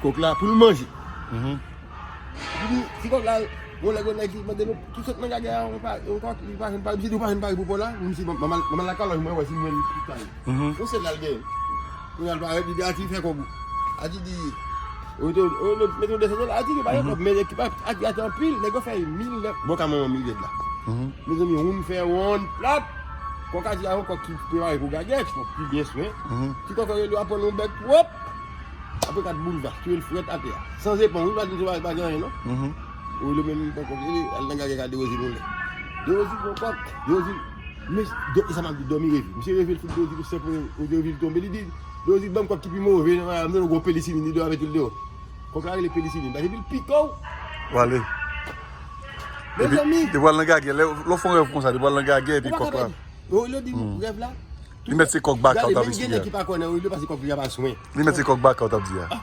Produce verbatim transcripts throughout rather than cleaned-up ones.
Kòk la pou l manje. Mhm. Li di, ti kòk la, yon lè, yon nèg ki mande nou, ki sot nan gagè a, yon pa, yon kòk, li pa jwenn pari, misye di, ou pa jwenn pari pou pò la, misye, manman, manman la kalòj, mwen wè si mwen li kay. Mhm. Yon sèl la l genyen. Kounye a l parèt, li di, Ati, fè kòb ou. Ati di, o, o, o, mete yon de san dola, Ati, li pa gen kòb, men ekip Ati, Ati anpil, nèg yo fè mil nèf, bon, ka manman mil nèf la. Mhm. Mezanmi, yon fè yon plat, kòk Ati a, yon kòk ki prepare pou gagè, ki fè pi byen swen. Mhm. Ti kòk yo rele, aprann yon bèk pwòp. Apre kat boulva, touye l frèt atè a. San zepan, wi, pa di se pa, pa gen anyen, non. Mhm. Wi, li menm, li pran kòk, li al nan gagè ka Dewozi nou lè. Dewozi pran kòk, Dewozi, men, do, e sa m ap di, dòmi reve. Misye reve, l fout Dewozi kout sèp, Dewozi tonbe, li di, Dewozi, ban m kòk ki pi move, nan, nan, nan, gwo penisilin, li dòmi avèk li deyò. Kòk la rele penisilin, paske depi l pike w. W ale. Mezanmi. Depi w al nan gagè, lè, lè w fè yon rèv konsa, depi w al nan gagè, epi kòk la. Yo, yo di rèv la. Li mèt se kòk baka w t ap eksplike a. Gen nèg ki pa kwè nan Wilyo paske kòk li a pa swen. Li mèt se kòk baka w t ap di a. Ah.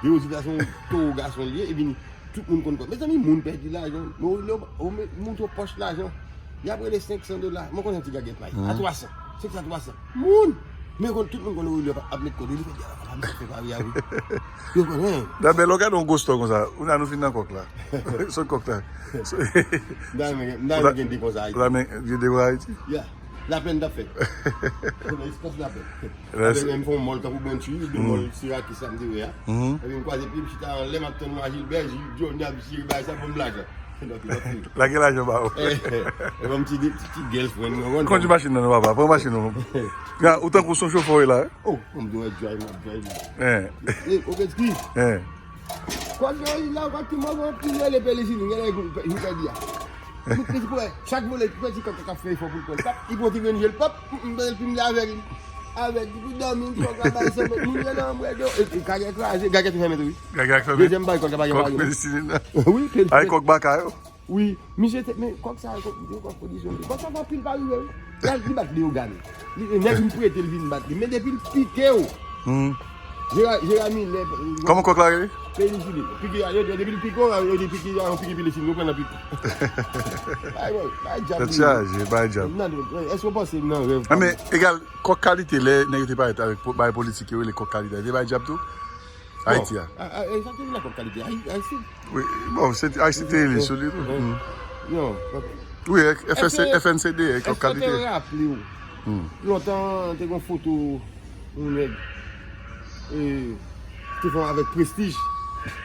Yo di la se yon towo gason li ye, epi tout moun konn kòk. Mezanmi, moun pèdi lajan. Men Wilyo, ou met, moun tro pòch lajan. Y ap rele senk san dola. Mwen konnen ti gagè pay. A twa san. Senk san, twa san. Moun! Men konn, tout moun konn Wilyo ap met kòk. Li fè di, ah, papa, misye fè pari a, wi. Yo konnen. Dabè, lè w gade yon gwo stò konsa, ou nan nou fin nan kòk la. Sot kòk la. M ta renmen gen de konsa Ayiti. Ou ta renmen gen de konsa Ayiti? Ya. Lapenn t ap fèt. Konnen espòs lapenn. Apre menm fè yon mòl tankou Blantyre, de mòl Sirakis sa m te wè a. Epi m kwaze pye m chita anlè m ap tann Wa Jilbè, Jil Johnny ap jere bagay sa ban m lajan. Lage lajan ba ou. E ban m ti, ti, ti girlfriend mwen. Kondui machin nan non papa, pran machin ou. Ou tankou se yon chofè w ye la. Oh, m dwe drive, m ap drive. E, ou pèdi. Kòk yo la, kòk ki mòve anpil, yo rele penisilin, gen lè jou pèdi a. Tout piti pou wè, chak vole, piti kòk k ap fè efò pou l pran l. Pap, li pran ti grenn je l, pap, m, m, m, epi m leve avèk li. Avèk li, pou dòmi, kòk la bay san mèt, moun yo nan anmwèd yo, epi gagè kraze, gagè tou fèmen tou, wi. Gagè fèmen. Dezyèm bay kòk la pa gen pari. Kòk penisilin nan. Wi, penisilin. Ay, kòk baka yo. Wi, misye te, men kòk sa, kòk, kòk, kòk pwodiksyon li. Kòk sa fè anpil pari vre, wi. Lè li bat Leyogàn. Li, nèg vin prete l vin bat li. Men depi l pike w. Jera, Jera Milè. Kòman kòk la rele? Penisilin. Piki a, yo, yo, depi l pike w, yo di piki a, yon piki penisilin, yo pran nan piki. Bay, bay, bay djab. Tèt chaje, bay djab. Nan, èske w panse nan rèv? A, men, egal, kòk kalite, lè nèg yo te parèt avèk po-, bay politik, yo rele kòk kalite. Te bay djab tou? Ayiti a. A, a, e sa te vin ak kòk kalite. Ay, Ayiti. Wi, bon, se Ayiti te rele sou li tou. Non. Wi, F S C, F N C D, e kòk kalite. Èske w te raple w? Lontan, te gen foto yon nèg, e, te fè avèk Prestij.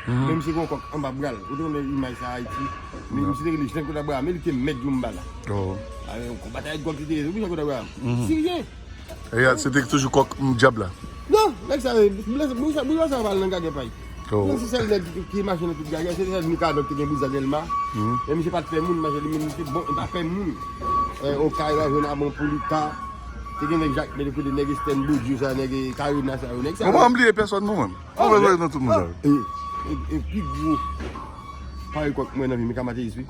Men misye gen yon kòk anba bra l. Ou te konnen imaj sa Ayiti. Men misye te rele Jean Claude Abraham, men li te mèt Djoumba la. A, yon konbatè kòk li te ye, wi, Jean Claude Abraham. Siryen. E se te toujou kòk, mm, djab la. Non, nèg sa, blan sa, blan sa, blan sa pa al nan gagè pay. Mwen se sèl nèg ki, ki mache nan tout gagè, se sèl Mikaben ki te gen briz a Dèlma. E misye pa t pè moun, mache li menm, misye bon, li pa pè moun. E, Okay la jwenn a bon pou li ta. Te gen nèg Jakmèl, kote nèg Estèn Bodiyo sa, nèg Karina sa yo, nèg sa yo. Mwen pa bliye pèsòn non, mwen. Mwen bezwen nan tout moun sa yo. E, e, e pi gwo pari kòk mwen nan vi m, e ka Mateyis, wi.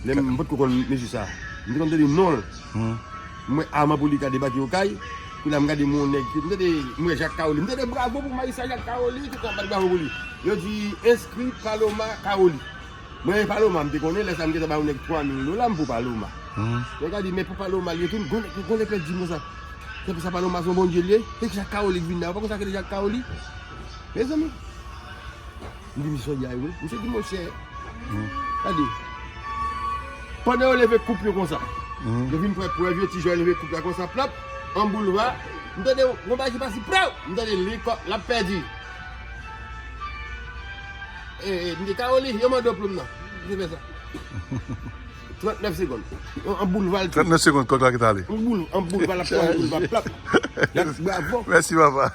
Lè m, m potko konn mesye sa. M te konn tande non l. M wè Armand Polycarpe debake Okay. Kounye a m gade m wè yon nèg, m tande, m wè Jak Kawoli. M tande bravo pou majistra Jak Kawoli, tout moun ap bat bravo pou li. Yo di, enskri Paloma Kawoli. Mwen, Paloma, m te konnen, lè sa m gentan ba yon nèg twa mil dola, m pou Paloma. Nèg la di, men pou Paloma, li retoun, gon, gon lepè di m konsa. Se pou sa Paloma se yon Bondye li ye. Se Jak Kawoli ki vin la, ou pa konn sa k rele Jak Kawoli? Mezanmi. M di misye sòlda yo, wi. Misye di, monchè, gade. Pandan yo leve koup yo konsa, yo vin pran prèv yo, ti jòn leve koup la konsa, plòp, an boulva. M tande yon bagay ki pase, praw! M tande li kòk, l ap pèdi. E, e, m di, Kawoli, yo mande w plim nan. Misye fè sa. Trannèf segonn. An, an boulva l tou. Trannèf segonn, kòk la ki t ale. An boul, an boulva l ap pran, an boulva, plòp. Bravo. Mèsi, papa.